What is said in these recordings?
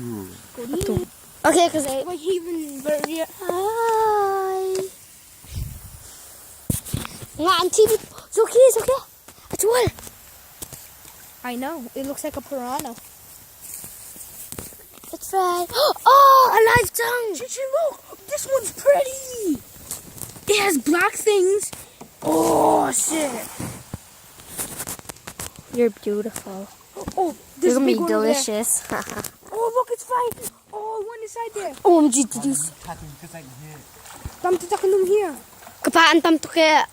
Okay, cause I. Hi. Nga an thi Zoki, Zoki. Atual. I know. It looks like a piranha. It's right. Oh, a live tongue. Chichi, look. This one's pretty. It has black things. Oh, shit. You're beautiful. Oh, You're this gonna be big one over there. delicious. Oh, look, it's fine. Oh, one inside there. OMG, did you see? Tam to takanum here. Kapaan tam to kaya.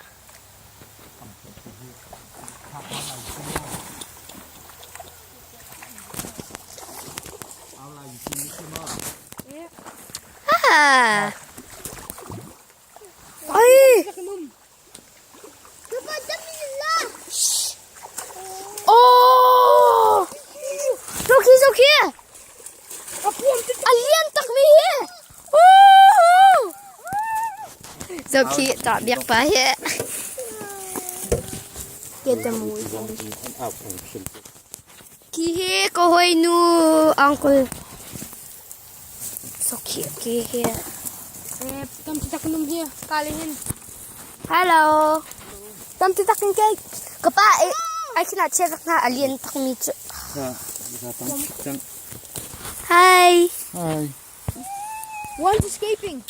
Ah. Ay! Takanum. Oh! Zoki, Zoki! Alian tak mi hi! Woohoo! Zoki, tak biak pa hi. Get them away from me. Ki hi ko hoi nu uncle. So cute ki hi. Eh, tam to takanum here. Kalihin. Hello. Tam to takan cake. Kapa, I, I cannot check na alien tak mi chu. Hi. Hi. One's escaping.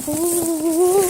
Ooh.